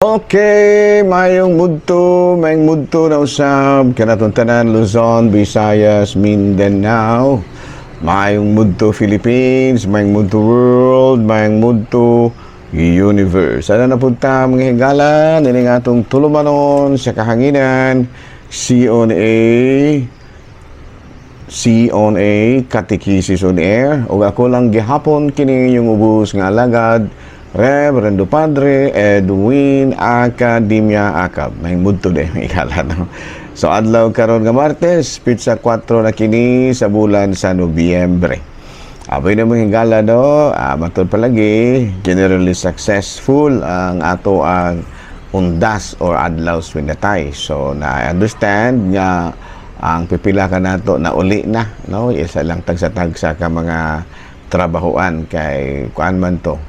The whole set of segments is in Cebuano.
Okay, mayong mudto na usab kanatong tanan, Luzon, Visayas, Mindanao. Mayong mudto, Philippines, mayong mudto, world, mayong mudto, universe. Sana napunta, mga higala, nining atong tulumanon sa kahanginan, C on A, C on A, Catechesis on Air. O ako lang gihapon kini yung ubos nga alagad, Reverendo Padre Edwin Academia Acab. May mudto de, may higala, no? So adlaw karon nga Martes, petsa 4 na kini sa bulan sa Nobyembre. Aboy na, mga higala, no, matud palagi, generally successful ang ato ang undas or adlaw Winatay. So na understand nga ang pipila ka nato na uli na, no, isa lang tagsa-tagsa ka mga trabahoan kay kuan man to,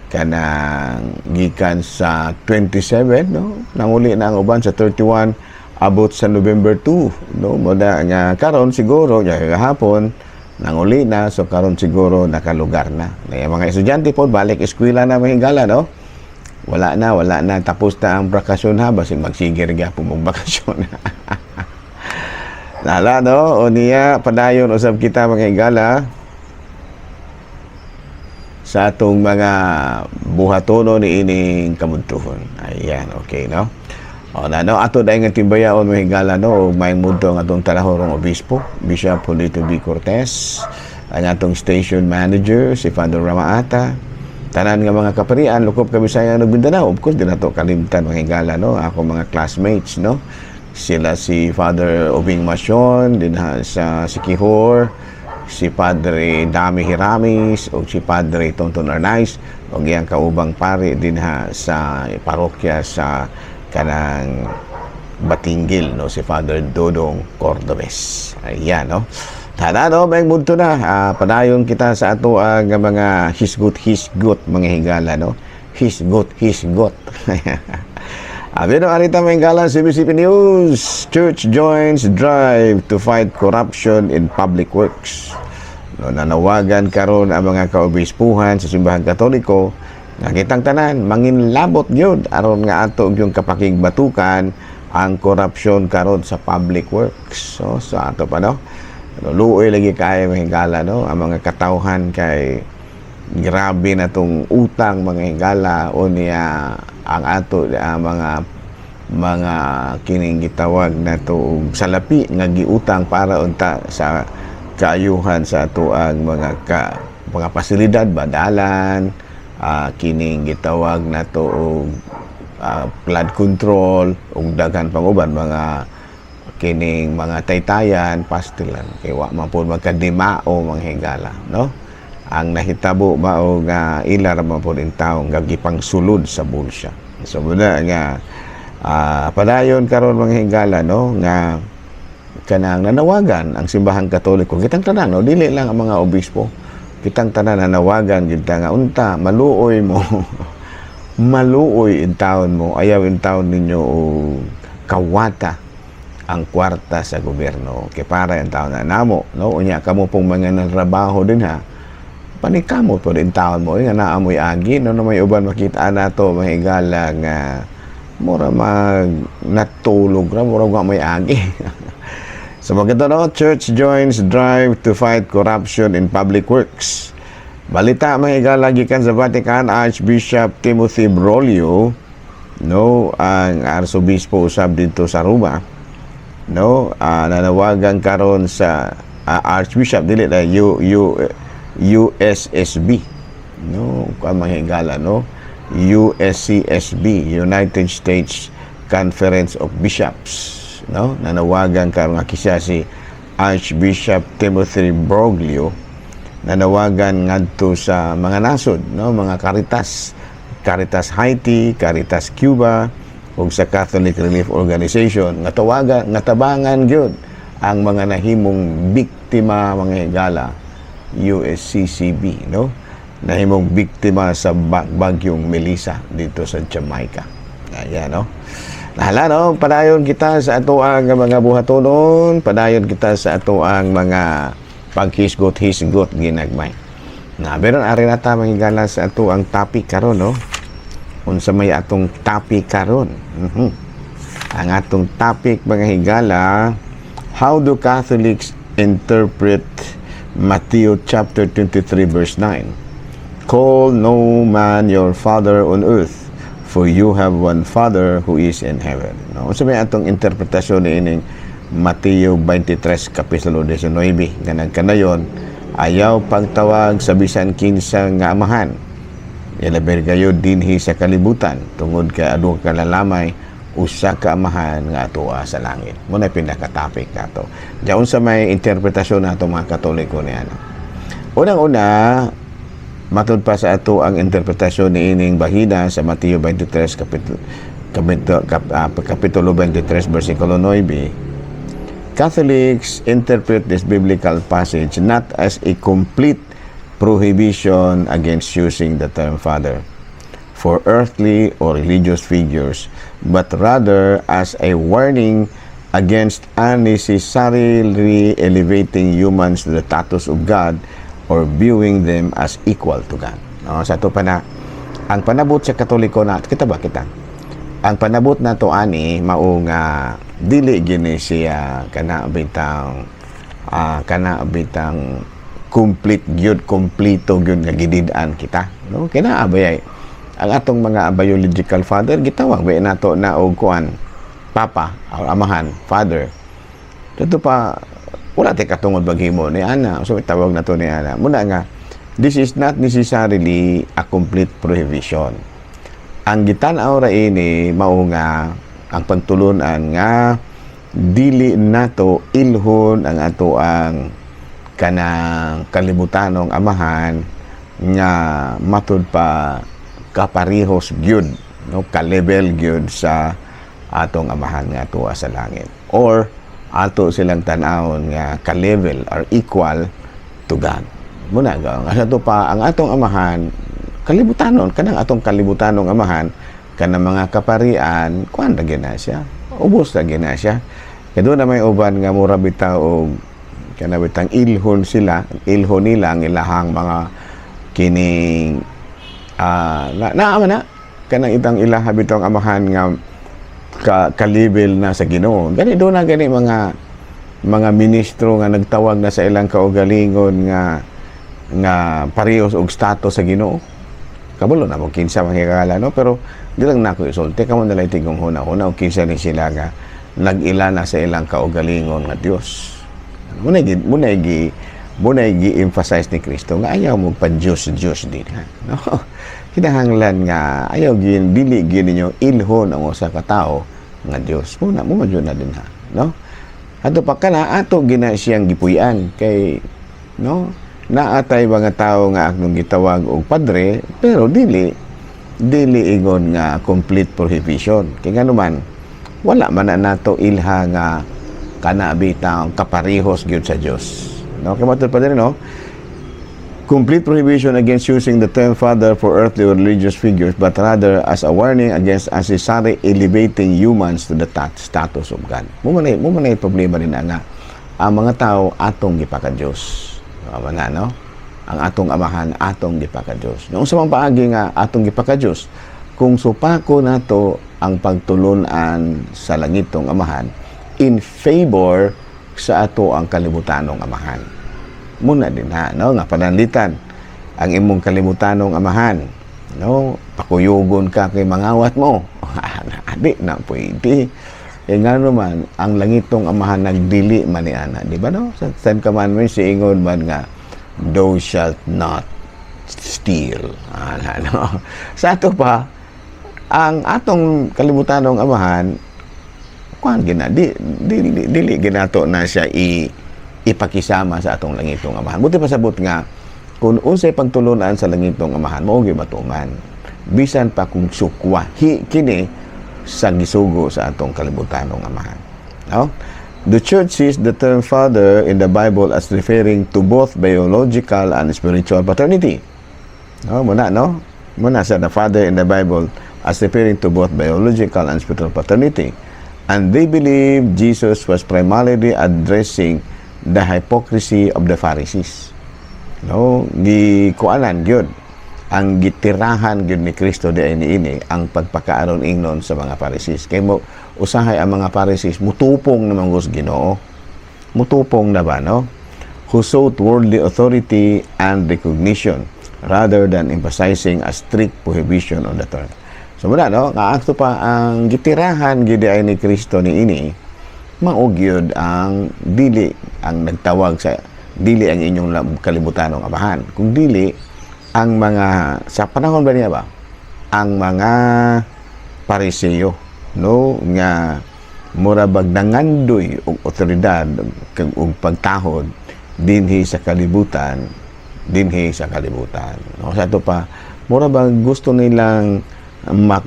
kanang gikan sa 27, no, nanguli na ang uban sa 31, abot sa November 2, no. Mao na nga karon siguro nya gahapon nanguli na, so karon siguro nakalugar na. Na mga estudyante po balik eskwela na, mga higala, no. Wala na, wala na, tapos na ang bakasyon ha, basin magsigir gyapon mong bakasyon. Nala, no? O niya, padayon usab kita, mga higala, sa atong mga buhatono ni ining kamudtuhon. Ayan, okay, no? O na, no? Ato dahil nga timbayaon, mga higala, no? Ug may mudto ang atong talahorong obispo, Bishop Julito B. Cortez, ang atong station manager, si Father Ramaata, tanan nga mga kaparian, lukop ka Bisaya ug Mindanao. Of course, di nato kalimtan, mga higala, no? Ako mga classmates, no? Sila si Father Obing Masion, din ha, sa Siquijor, si Padre Dami Hiramis, o si Padre Tonton Arnaiz, o iyang kaubang pari dinha sa parokya sa kanang Batinguil, no, si Father Dodong Cordobes. Ayan, no. Tada, no, may mudto na. Padayon kita sa ato ang mga hisgot-hisgot, mga higala, no. Hisgot, hisgot. Abi no, arita, mga higala, CBCP News. Church joins drive to fight corruption in public works. No, nanawagan karon ang mga kaobispuhan sa Simbahang Katoliko nga kitang tanan manginlabot gyud aron nga ato yung kapakigbatukan ang korupsyon karon sa public works. So sa ato pa, no. Ano, luoy lagi kaayo, mga higala, no, ang mga katawhan kay grabe na tong utang, mga higala, o niya ang ato ang mga kining gitawag na to og salapi nga giutang para unta sa kaayuhan sa ato ang mga pasilidad badalan, kining gitawag na to og flood control ug daghan pang uban, mga kining mga taytayan pastilan kay wa man pud magkadimao, mga higala, no. Ang nahitabo mao nga ila ra man pud intawon nga gipangsulod sa bulsa. So muna nga padayon karon, mga higala, no, nga kanang nanawagan ang Simbahang Katoliko, kitang tanan, no, dili lang ang mga obispo, kitang tanan nanawagan gyud ta nga unta maluoy mo, maluoy intawon mo, ayaw intawon ninyo og kawata ang kwarta sa gobyerno kay para intawon na namo, no. Unya kamo pong mga nanrabaho din ha, panikamot po din taon mo nga naa moy agi, no, na may uban makita nato, mga higala, nga mura mag natulog ra, mura nga may agi. So maganda, no, church joins drive to fight corruption in public works. Balita, mga higala, gikan sa Vatican, Archbishop Timothy Broglio, no, ang arsobispo usab dito sa Roma, no, nanawagan karon sa Archbishop dili na U, U, USSB, no, kuan, mga higala, no, USCSB, United States Conference of Bishops, no, nanawagan karon nga kisya si Archbishop Timothy Broglio nanawagan ngadto sa mga nasod, no, mga Caritas, Caritas Haiti, Caritas Cuba ug sa Catholic Relief Organization nga tawagan nga tabangan gyud ang mga nahimong biktima, mga higala, USCCB, no, nahimong biktima sa bagyong Melissa dito sa Jamaica. Ayan, no. Nahala, no, padayon kita sa ato ang mga buhatonon, padayon kita sa ato ang mga paghisgot-hisgot ginagmay. Na meron ari na ta, mga higala, sa ato ang topic karon, no. Unsa may atong topic karon? Ang atong topic, mga higala, how do Catholics interpret Matthew chapter 23 verse 9? "Call no man your father on earth, for you have one Father who is in heaven." No? Unsa may atong interpretasyon niining Mateo 23 kapitulo 19 nga nagkanayon, "Ayaw pagtawag sa bisan kinsa nga amahan, ilabi gayud dinhi sa kalibutan, tungod kay adto ka lalamay usa ka Amahan nga atoa sa langit"? Mao na pinaka-topic nato. Diyan sa may interpretasyon nato mga Katoliko ni ano. Unang-una, matud pa sa ato ang interpretasyon ni ining bahina sa Mateo 23 kapitulo 23 versikulo 9, Catholics interpret this biblical passage not as a complete prohibition against using the term "father" for earthly or religious figures, but rather as a warning against unnecessarily elevating humans to the status of God or viewing them as equal to God. No, sa ato pa na, ang panabot sa Katoliko na, kita ba kita? Ang panabot nato ani mao nga dili gini siya kana bitang complete gyud, kompleto gyud nga gidid-an kita, no? Kina abayay ang atong mga biological father, gitawag ba nato na og kuan, papa or amahan, father. Dito pa wala tay katungod maghimo ni ana, so tawag nato ni ana muna nga this is not necessarily a complete prohibition. Ang gitan-aw ra ini mao nga ang pagtulunan nga dili nato ilhon ang ato ang kanang kalibutanong amahan nga matud pa kaparehos gyud, no, ka-level gyud sa atong Amahan nga atoa sa langit or ato silang tan-awon nga ka-level or equal to God. Muna ga nga sa ato pa ang atong amahan kalibutanon, kanang atong kalibutanong amahan, kanang mga kaparian, kuan ra gyud na siya, ubos ra gyud na siya. Kay doon na may uban nga mura bitaw og kana bitang ilhon sila, ilhon nila ang ilahang mga kining na, naa man na kanang itang ilaha bitong amahan nga ka-level na sa Ginoo. Gani doon na gani mga ministro nga nagtawag na sa ilang kaugalingon nga nga parehos og status sa Ginoo. Kabalo na mo kinsa makikala, no, pero di lang nako isulti kamo na lang tigong huna-huna og kinsa ni sila nga nag-ila na sa ilang kaugalingon nga Dios. Muna gi emphasize ni Kristo nga ayaw mo pa Diyos Diyos din ha, no? Kinahanglan nga ayaw gin, dili gyud ninyo ilhon ang usa ka tawo nga Dios. Muna mo man na din ha, no? Ato pa kana ato gina siyang gipuy-an kay, no, naatay mga tao nga akong gitawag og padre, pero dili dili ingon nga complete prohibition, kay ngano man wala man na nato ilha nga kana bitang kaparehos gyud sa Dios, no? Kay matud pa din, no, complete prohibition against using the term "father" for earthly or religious figures, but rather as a warning against unnecessary elevating humans to the status of God. Mo man problema din nga ang mga tao atong gipaka-Dios. Tama na, no? Ang atong amahan atong gipaka-Dios. Noong sa mga paagi nga atong gipaka-Dios, kung supako nato ang pagtulunan sa langitong Amahan in favor sa ato ang kalibutanong amahan. Muna din ha, no? Nga pananlitan ang imong kalibutanong amahan, no? Pakuyugon ka kay mangawat mo. Di na pwede. Eh nga naman, ang langitong Amahan nagdili man ni ana, di ba, no? Sa Ten Commandments, ingon man nga, "Thou shalt not steal." Ana, no? Sa ato pa, ang atong kalibutanong amahan, kuan gina, di, dili, dili ginato na siya ipakisama sa atong langitong Amahan. Buti pasabot nga, kung unsay pagtulunan sa langitong Amahan, mao gyud matuman. Bisan pa kung sukwa, hi, kini sa gisugo sa atong kalibutanong amahan. No? The Church sees the term "father" in the Bible as referring to both biological and spiritual paternity. No, muna, no? Muna sa the "father" in the Bible as referring to both biological and spiritual paternity. And they believe Jesus was primarily addressing the hypocrisy of the Pharisees. No, gikuanan gyud. Ang gitirahan gyud ni Kristo di ay niini ang pagpakaaron ingnon sa mga Pharisees. Kay mo usahay ang mga Pharisees mutupong naman sa Ginoo. Mutupong na ba, no? Who sought worldly authority and recognition rather than emphasizing a strict prohibition on the term. So muna, no, kaakto pa ang gitirahan gyud ay ni Kristo ni ini mao gyud ang dili ang nagtawag sa dili ang inyong kalibutanong amahan kung dili ang mga sa panahon ba niya ba ang mga Pariseo, no, nga mura bag nangandoy og otoridad kag og pagtahod dinhi sa kalibutan, no? Sa ato pa mura bag gusto nilang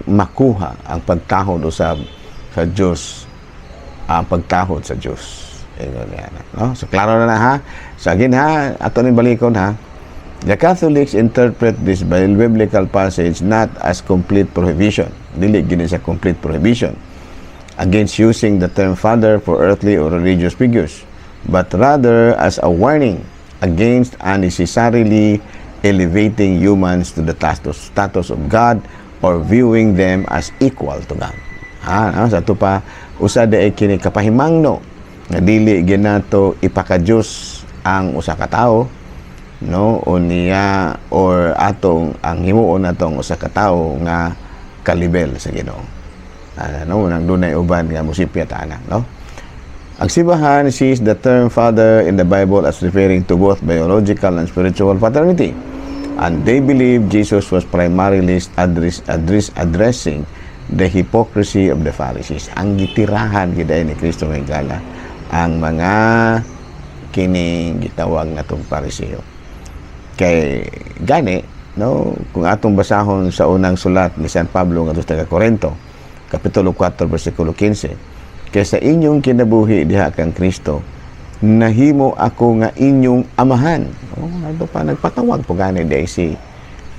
makuha ang pagtahod usab sa Dios, ang pagtahod sa Dios. Ingon niya na, no? So klaro na na ha. So again ha, ato ning balikon ha. The Catholics interpret this biblical passage not as complete prohibition. Dili gini sa complete prohibition against using the term "father" for earthly or religious figures, but rather as a warning against unnecessarily elevating humans to the status of God or viewing them as equal to God. Ha, no? Sa ato pa, usa di ay kini kapahimangno nga dili ginato ipaka-Dios ang usa ka tawo, no, o niya or atong ang himuon natong usa ka tawo nga kalibel sa Ginoo. Ano nang dunay uban nga musipyat ana, no? Ang simbahan sees the term "father" in the Bible as referring to both biological and spiritual paternity. And they believe Jesus was primarily addressing the hypocrisy of the Pharisees. Ang gitirahan gid ni Kristo nga higala ang mga kining gitawag natong Pariseo. Kay gani, no, kung atong basahon sa unang sulat ni San Pablo ngadto sa taga Corinto, kapitulo 4 bersikulo 15, "Kay sa inyong kinabuhi diha kang Kristo, nahimo ako nga inyong amahan." Oh, ano pa nagpatawag po gani di si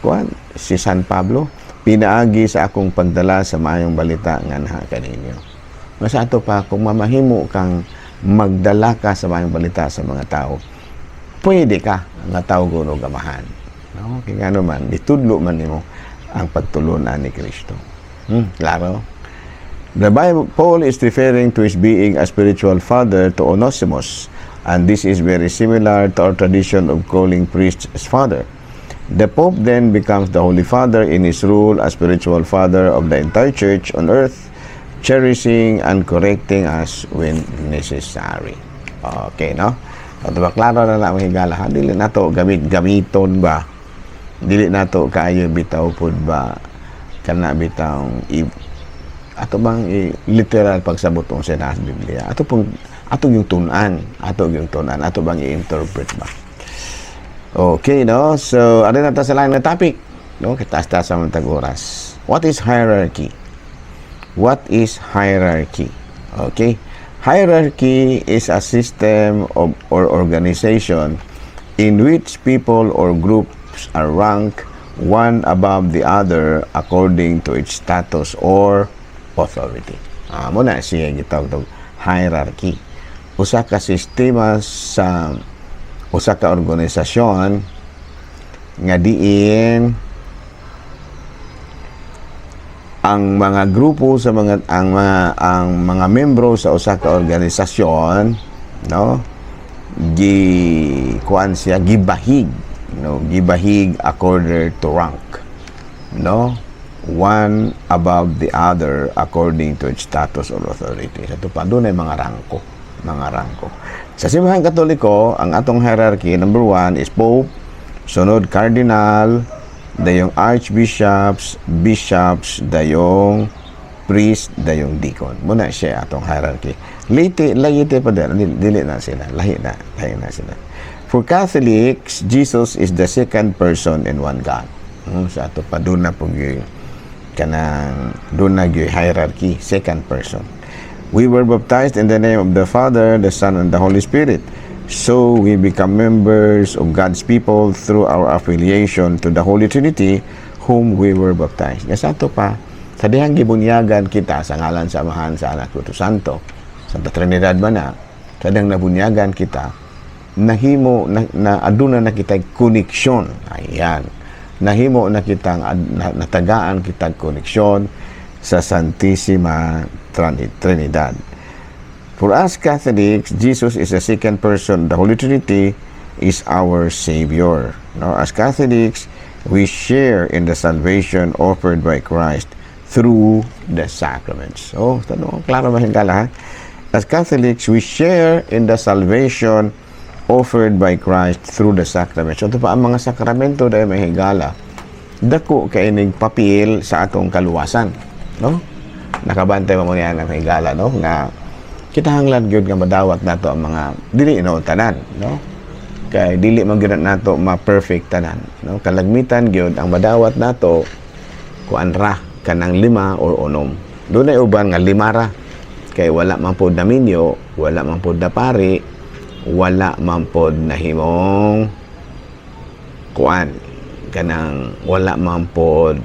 kuan si San Pablo pinaagi sa akong pagdala sa maayong balita nga naa kaninyo. Mas ato pa kung mamahimo kang magdala ka sa maayong balita sa mga tao, pwede ka nga tawgon og amahan. No? Kaya ngano man, gitudlo man nimo ang pagtulunan ni Kristo. Klaro? The Bible, Paul is referring to his being a spiritual father to Onesimus, and this is very similar to our tradition of calling priests as father. The Pope then becomes the Holy Father in his role as spiritual father of the entire church on earth, cherishing and correcting us when necessary. Okay, no? So, diba, klaro na na ang higala, ha? Dili nato gamiton ba? Dili nato kaayo bitaw pud ba kana bitaw ato bang literal pagsabot sa nasa Biblia. Ato pong ato yung tun-an, ato yung tun-an, ato bang i-interpret ba? Okay, no? So, ano na ta sa line na topic? No, kitaas-taas sa mga oras. What is hierarchy? What is hierarchy? Okay? Hierarchy is a system of or organization in which people or groups are ranked one above the other according to its status or authority. Mo na siya gitawag og hierarchy. Usa ka sistema sa usa ka organisasyon nga diin ang mga grupo sa mga ang mga membro sa usa ka organisasyon, no, gi kuan siya, gibahig, no, gibahig according to rank, no, one above the other according to its status or authority. Sa pa doon ay mga rangko. Sa Simbahan Katoliko, ang atong hierarchy, number one is Pope, sunod Cardinal, dayong archbishops, bishops, dayong priest, dayong deacon. Muna siya atong hierarchy. Laity, laity pa din, dili, dili na sila, lahi na sila. For Catholics, Jesus is the second person in one God. Sa ato pa doon na po gyud kanang doon na gyud hierarchy, second person. We were baptized in the name of the Father, the Son, and the Holy Spirit. So we become members of God's people through our affiliation to the Holy Trinity, whom we were baptized. Nga sa ato pa, sa dihang gibunyagan kita sa ngalan sa Amahan, sa Anak, Espiritu Santo, Santa Trinidad man na, sa dihang nabunyagan kita, nahimo na aduna na kita koneksyon. Ayan. Nahimo na kitang natagaan kitang koneksyon sa Santissima Trinidad. For us Catholics, Jesus is the second person. The Holy Trinity is our Savior. No, as Catholics, we share in the salvation offered by Christ through the sacraments. So, tanong, klaro ba hingala, ha? As Catholics, we share in the salvation offered by Christ through the sacraments. So, ito pa ang mga sakramento dahil may higala. Dako kaining papel sa atong kaluwasan. No? Nakabantay mo niya ng higala, no? Nga kinahanglan gyud nga madawat nato ang mga dili no tanan, no? Kay dili man gyud nato ma-perfect tanan, no? Kalagmitan gyud ang madawat nato kuan ra, kanang lima or 6. Dunay uban nga lima ra kay wala man pod naminyo, wala man pod napari, wala man pod nahimong kuan, kanang wala man pod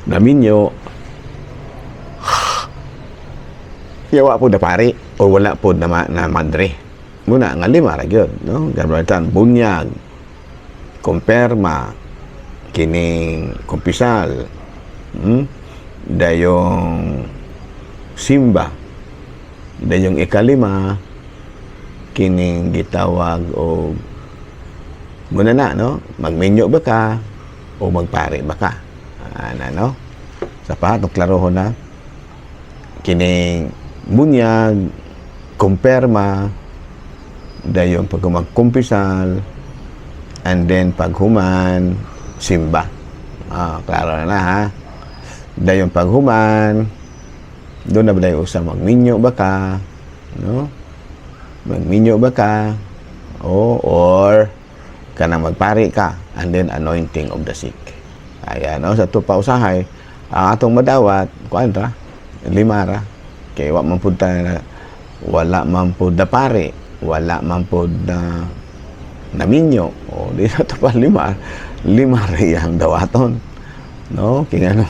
naminyo, yawa po na pari o wala po na madre. Muna nga lima ra gyud, no? Gabatan bunyag, kumpirma, kining kumpisal, Dayong simba. Dayong ikalima kining gitawag og muna na, no? Magminyo ba ka o magpari ba ka? Ana, no? Sa pa, klarohon na kining bunyag, kumpirma, dayon pag magkumpisal, and then paghuman, simba. Ah, klaro na na ha. Dayon paghuman, doon na ba dayon usa magminyo ba ka? No? Magminyo ba ka? O, or kanang magpari ka and then anointing of the sick. Ayan, no? Sa tupa usahay, ang atong madawat, kuan ra, lima ra. Kay wa man pud ta wala man pud na pare, wala man pud na naminyo. O di na to pa lima, lima ra iyang dawaton. No? Kay ano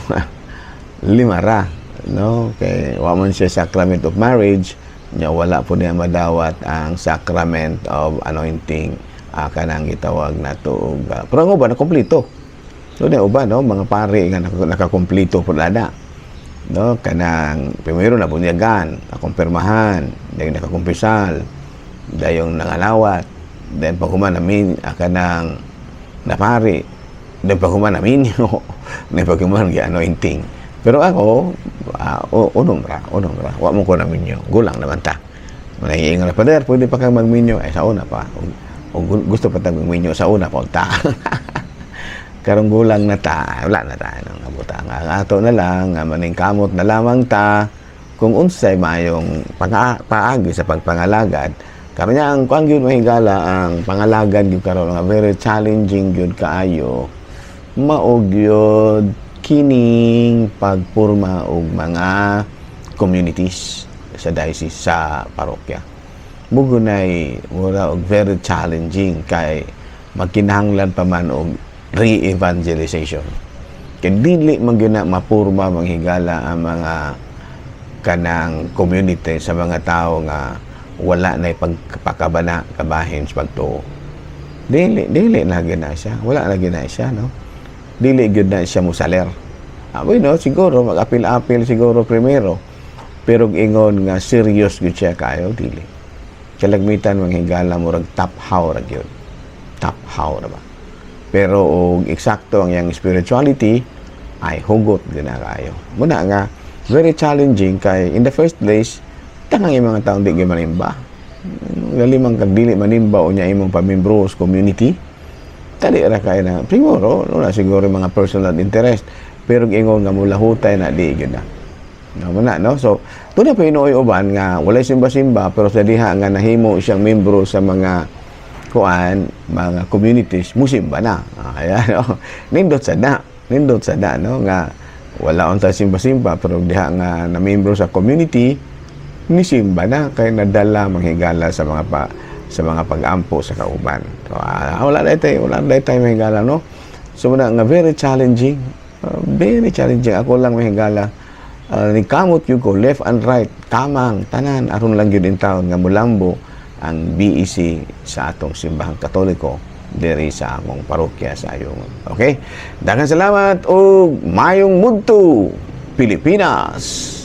lima ra, no? Kay wa man siya sacrament of marriage, nya wala po niya madawat ang sacrament of anointing, kanang gitawag nato og pero ang uban na kompleto. So na uban, no, mga pare nga nakakompleto po na, no? Kanang primero na bunyagan, nakumpirmahan, dayon nakakumpisal, dayong nangalawat, then paghuman namin kanang napari, then paghuman naminyo, then paghuman gi-anointing. Pero ako, 6 ra, 6 ra. Wa mo ko naminyo, gulang naman ta. Manangiingon na, "Pader, pwede pa kang magminyo." Ay, sa una pa. O gusto pa tang magminyo sa una pa, ta. Karong gulang na ta, wala na ta nang abutang. Ang ato na lang, nga maningkamot na lamang ta kung unsay maayong paagi sa pagpangalagad. Karon niya ang kuan gyud, mahigala, ang pangalagad gyud karon nga very challenging gyud kaayo. Mao gyud kining pagpurma og mga communities sa diocese, sa parokya. Mugunay mura og very challenging kay magkinahanglan pa man og re-evangelization. Kay dili man gyud na mapurma, manghigala, ang mga kanang community sa mga tao nga wala na pagpakabana kabahin sa pagtuo. Dili dili na gyud na siya. Wala na gyud na siya, no? Dili gyud na siya musaler. Ah, bueno, siguro mag-apil-apil siguro primero. Pero ingon nga serious gyud siya kayo, dili. Kalagmitan, manghigala, murag taphaw ra gyud. Taphaw ra ba? Pero og eksakto ang iyang spirituality ay hugot gyud na kayo. Muna nga very challenging kay in the first place tanang yung mga taong di gyud manimba. Galimang kag dili manimba unya imong pamimbro sa community. Dali ra kay na primero, no na siguro yung mga personal interest, pero ingon nga mulahutay na, di gyud na. No, mo na, no? So, tuna pa inuoy uban nga walay simba-simba, pero sa diha nga nahimo siyang membro sa mga kuan, mga communities, musimba na. Ah, ayan, no? Nindot sa na. Nindot sa na, no? Nga wala unta simba-simba, pero diha nga na membro sa community, nisimba na kay nadala, manghigala, sa mga pag-ampo sa kauban. So, wala na tayo, manghigala, no? So, muna nga very challenging. Very challenging. Ako lang, manghigala, ni kamot yun ko left and right, kamang tanan, aron lang yun in taon nga mulambo ang BEC sa atong simbahang Katoliko. diri sa akong parokya sa Ayungon. Okay? Daghang salamat ug mayong mudto, Pilipinas.